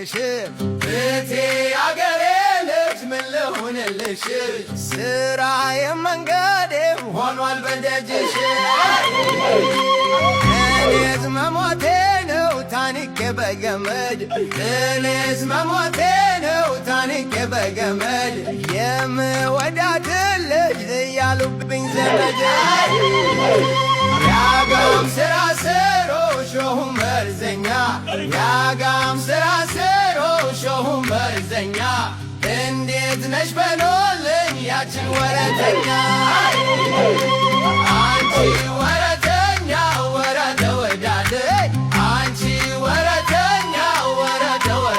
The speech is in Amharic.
ልሁንልሽ? እቴ አገሬ ልጅ ምን ልሁንልሽ? ስራዬ መንገዴ ሆኗል በደጅሽ። እኔስ መሞቴ ነው ታንቄ በገመድ፣ እኔስ መሞቴ ነው ታንቄ በገመድ፣ የምወዳት ልጅ እያሉብኝ ዘመድ። ያጋም ስራ ስሮ ሾሁ መርዘኛ፣ ያጋም ስራ ስሮ ሾሁ መርዘኛ፣ እንዴት ነሽ በሎልኝ ያችን ወረተኛ። አንቺ